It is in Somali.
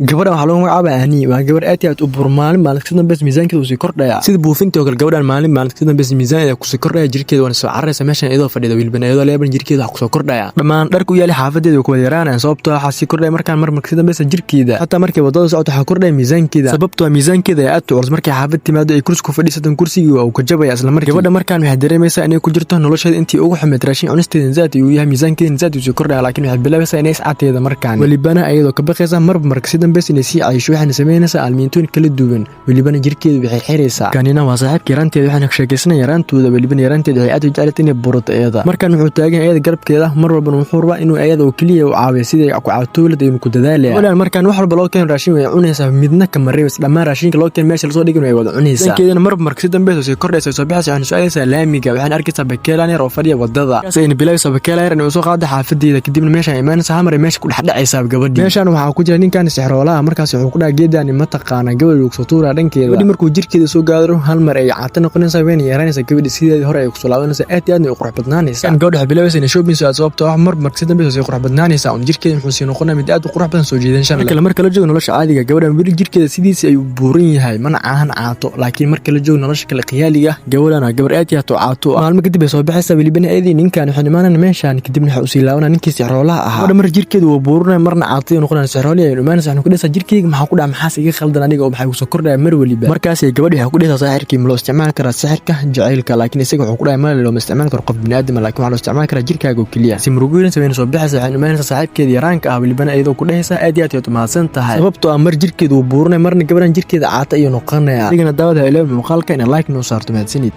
Gabadhan waxaa lagu magacaabaa Ani. Waa gabar aad iyo aad u buur. Maalin maalin ka dambaysa miisaankeeda uu sii kordhaya, sida buufintii oo kale. Gabadhan maalin maalin ka dambaysa miisaankeeda kusii kordhaya, jirkeeda waana soo cararaysa. Meeshan iyadoo fadhida, wiilban iyadoo leeban, jirkeeda wax kusoo kordhaya. Dhammaan dharka u yaali xaafadeeda way ku wada yaraanayaan, sababtoo waxaa sii kordhaya markaan mar marka dambaysa jirkeeda. Xataa markay wadada socoto waxaa kordhaya miisaankeeda, sababtoo miisaankeeda ay aad u culus. Markay xaafad timaado ay kursi ku fadhiisatan, kursigii waa uu ka jabaya isla markii. Gabadha markaan waxay dareemaysaa inay ku jirto nolosheeda intii ugu xumeyd. Raashin cunisteeda zaad uu yahay, miisaankeeda zaad uu sii kordhaya, laakiin waxay bilaabaysaa inay iscateeda markaan, welibana iyadoo ka baqaysa marba marka si dambaysa inay sii cayisho. Waxayna samaynaysaa aalmiintooyin kala duwan, welibana jirkeedu waxay xiraysaa. Kanina waa saaxiibka yaraanteeda, waxayna ka sheekaysanaya yaraantooda. Welibana yaraanteeda waxay aad u jeclatay inay burato iyada. Markaan wuxuu taagan iyada garabkeeda, mar walbana wuxuu rabaa inuu iyada oo keliya u caawiyo, sidii ku caawtoolad ayuu ku dadaalaya. Gabadhan markaan wax walba loo keeno raashin way cunaysaa, midna kama reebaysa. Dhammaan raashinka loo keeno, meesha lasoo dhigin, way wada cunaysaa. Miisaankeedana marba marka si dambaysa sii kordhaysa, soo baxaysa. Waxayna soo aadaysaa laamiga, waxayna arkaysaa bakeelaan yar oo fadhiya wadada. Markaas ayna bilaabaysaa bakeelaan yar inay usoo qaado xaafadeeda. Kadibna meesha ay imaanaysaa, hamar ay meesha ku dhexdhacaysaa gabadhii. Meeshan waxaa ku jira ninkan sixroolaha. Markaas wuxuu ku dhaha: "Geedani ma taqaana?" Gabadhi uu kusoo tuuraa dhankeeda. Gabadhi markuu jirkeeda soo gaadro, hal mar ay caato noqonaysaa, wayna yaraanaysaa. Gabadhi sideedii hore ay kusoo laabanaysaa, aad iyo aadna ay u qurux badnaanaysaa. Kan gabadha waxay bilaabaysaa inay shopping soo aad, sababtoo ah mar marka si dambaysa sii qurux badnaanaysaa un, jirkeeda wuxuu sii noqonaya mid aad u qurux badan, soo jiidanshan leh. Marka la joogo nolosha caadiga, gabadhan weli jirkeeda sidiisii ayuu buuran yahay, mana caahan caato. Laakiin marka la joogo nolosha kale khiyaaliga, gabadhan waa gabar aad iyo aad u caato. Maalmo kadib ay soo baxaysaa, welibana eedii ninkan waxay imaanayaan meeshan. Kadibna waxay usii laabanaa ninkii sixroolaha ahaa. Gabadha mar jirkeedu wuu buuranaya, marna caatay noqonaya. Sixroolihi ay imaanaysa, waxay ku dhehaysaa: "Jirkeyga maxaa ku dhaca? Maxaas iga khaldan aniga oo maxay kusoo kordhaya mar weliba?" Markaas ay gabadhi waxay ku dhehaysaa saaxirkii: "Ma loo isticmaali karaa sixirka jacaylka?" Laakiin isaga wuxuu ku dhahay: "Male, looma isticmaali karo qof biniaadama, laakiin waxaa loo isticmaali karaa jirkaaga oo keliya." Si murugoynaysa wayna soo baxaysa, waxayna imaanaysaa saaxiibkeeda yaraanka ah, welibana iyadoo ku dhehaysa: "Aad iyo aad ayaad u mahadsan tahay," sababtoo ah mar jirkeedu wuu buuranaya, marna gabadhan jirkeeda caata ayuu noqonaya. Adigana daawada ha ilaawin muuqaalka ina like noo saarto. Mahadsanid.